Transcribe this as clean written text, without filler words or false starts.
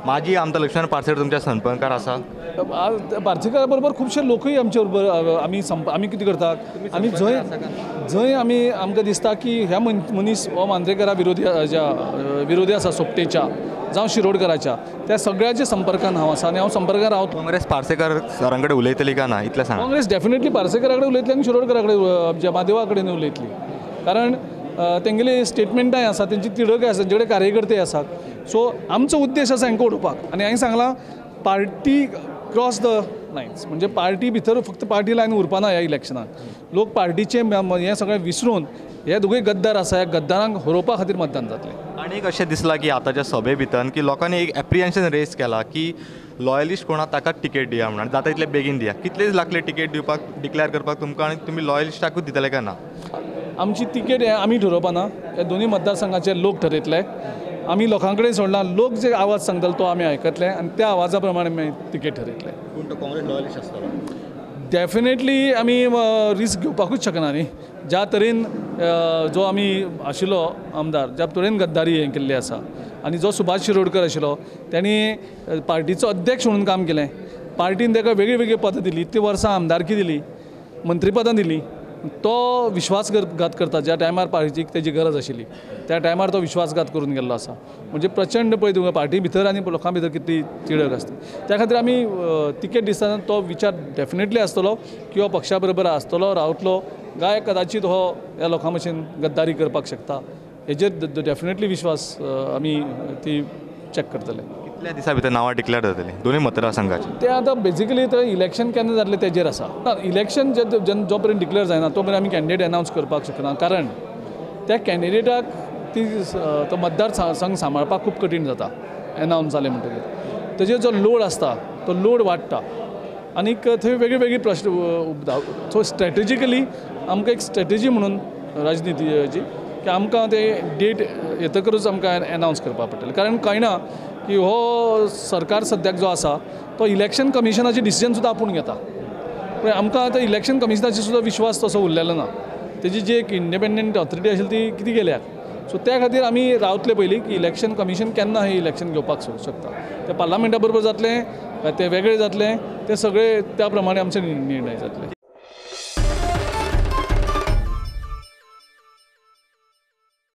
माजी आमदार लक्ष्मण पार्सेकर तुमच्या संपर्कार आसा. पार्सेकरा बरोबर खुबशे लोकूय आमचे बरोबर आमी आमी कितें करतात, आमी जंय जंय आमी आमकां दिसता की ह्या मनीस हो मांद्रेकरा विरोधी विरोधी आसा सोपटेच्या जावं शिरोडकराच्या, त्या सगळ्याच्या संपर्कान हांव आसा आनी हांव संपर्कान रावता. काँग्रेस पार्सेकर सरां कडेन उलयतली काय ना इतलें सांग. काँग्रेस डेफिनेटली पार्सेकरा कडेन उलयतली आनी शिरोडकरा कडेन आमच्या म्हादेवा कडेन उलयतली, कारण तेंगेली स्टेटमेंटाय आसा, तेंची तिडकय आसा, तेंचे कडेन कार्यकर्ते आसात. सो आमचो उद्देश आसा हांकां उडोवपाक. आनी हांवें सांगलां पार्टी क्रॉस the lines, म्हणजे पार्टी भितर फक्त पार्टी लायन उरपाना ह्या इलेक्शनाक. लोक पार्टीचें हें सगळें विसरून हे दोगूय गद्दार आसा, ह्या गद्दारांक हरोवपा खातीर मतदान जातलें. आनी एक अशें दिसलां की आतांच्या सभे भितर की लोकांनी एक एप्रिहेन्शन रेज केला की लॉयलिस्ट कोणा ताकाच तिकेट दिया म्हणून, जाता तितले बेगीन दिया. कितले लागले तिकेट दिवपाक डिक्लेअर करपाक तुमकां आनी तुमी लॉयलिस्टाकूच दितले काय ना? आमची तिकेट हे आमी ठरोवपाना, ह्या दोनूय मतदारसंघाचे लोक ठरयतले. आमी लोकां कडेन सोडला, लोक जे आवाज सांगतले तो आमी आयकतले आनी त्या आवाजा प्रमाणे मागीर तिकेट ठरयतले. पूण तो काँग्रेस लॉयलिस्ट आसतलो डेफिनेटली. आमी रिस्क घेवपाकूच शकना न्ही. ज्या तरेन जो आमी आशिल्लो आमदार, ज्या तरेन गद्दारी हें केल्ली आसा आनी जो सुभाष शिरोडकर आशिल्लो तेणी पार्टीचो अध्यक्ष म्हणून काम केलें, पार्टीन ताका वेगळी वेगळी पदां दिली, इतलीं वर्सां आमदारकी दिली, मंत्रीपदां दिली, तो विश्वासघात करता. ज्या टायमार पार्टीक तेजी गरज आशिल्ली त्या टायमार तो विश्वासघात करून गेल्लो आसा. म्हणजे प्रचंड पळय तुमकां पार्टी भितर आनी लोकां भितर कितली तिडक आसता. त्या खातीर आमी तिकेट दिसतना तो विचार डेफिनेटली आसतलो की हो पक्षा बरोबर आसतलो, रावतलो काय कदाचीत हो ह्या लोकां भशेन गद्दारी करपाक शकता, हेजेर डेफिनेटली विश्वास आमी ती चॅक करतले. कितल्या दिसां भितर नांवां डिक्लेअर जातली दोनूय मतदारसंघाची? ते आतां बेजिकली ते इलेक्शन केन्ना जातलें तेजेर आसा. इलेक्शन जो पर्यंत डिक्लेअर जायना तो पर्यंत आमी कॅन्डिडेट अनावन्स करपाक शकना, कारण त्या कॅन्डिडेटाक ती तो मतदारसंघ सांबाळपाक खूब कठीण जाता. अनावन्स जालें म्हणटकीर तेजेर जो लोड आसता तो लोड वाडटा आनीक थंय वेगळे वेगळे प्रश्न उबदा. सो स्ट्रेटेजिकली आमकां एक स्ट्रेटेजी म्हणून राजनितीची की आमकां ते डेट येतकरूच आमकां अनावन्स करपाक पडटलें, कारण कळना की हो सरकार सद्याक जो आसा तो इलेक्शन कमिशनाचे डिसिजन सुद्दां आपूण घेता. पूण आमकां आतां इलेक्शन कमिशनाचेर सुद्दां विश्वास तसो उरलेलो ना. तेजी जी एक इंडिपेंडंट ऑथॉरिटी आशिल्ली ती कितें गेल्या. सो त्या खातीर आमी रावतले पयलीं की इलेक्शन कमिशन केन्ना हें इलेक्शन घेवपाक शकता, तें पार्लामेंटा बरोबर जातलें काय तें वेगळें जातलें, तें सगळें त्या प्रमाणे आमचे निर्णय जातले.